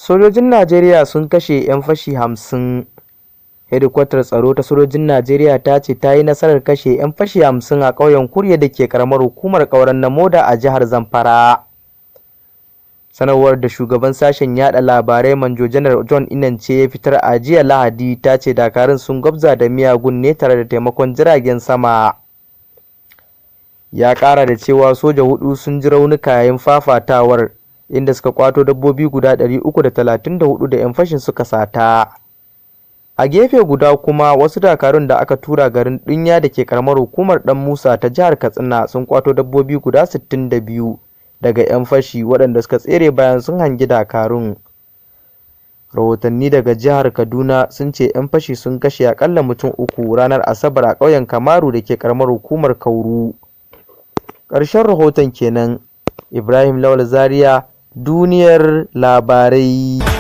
Sojojin Najeriya sun kashe 'yan fashi 50. Hedikwatar tsaro ta sojojin Najeriya ta ce ta yi nasarar kashe 'yan fashi 50 a ƙauyen Kurya da ke ƙaramar hukumar Ƙauren Namoda a jihar Zamfara. Sanarwar da shugaban sashen yaɗa labarai, Manjo Janar John Inance, ya fitar a jiya Lahadi ta ce dakarun sun gwabza da miyagun ne tare da taimakon jiragen sama. Ya ƙara da cewa soja hudu sun ji raunuka yayin fafatawar, inda suka kwato dabbobi guda 334 da 'yan fashin suka sata. A gefe guda kuma, wasu dakarun da aka tura garin Dunya da ke karamar hukumar Dan Musa ta jihar Katsina sun kwato dabbobi guda 62 daga 'yan fashi waɗanda suka tsere bayan sun hangi dakarun. Rahotanni daga jihar Kaduna sun ce 'yan fashi sun kashe akalla mutum uku ranar Asabar a ƙauyen Kamaru da ke karamar hukumar Kauru. Ƙarshen rahoton kenan. Ibrahim Lawal Zaria, Duniyar Labarai.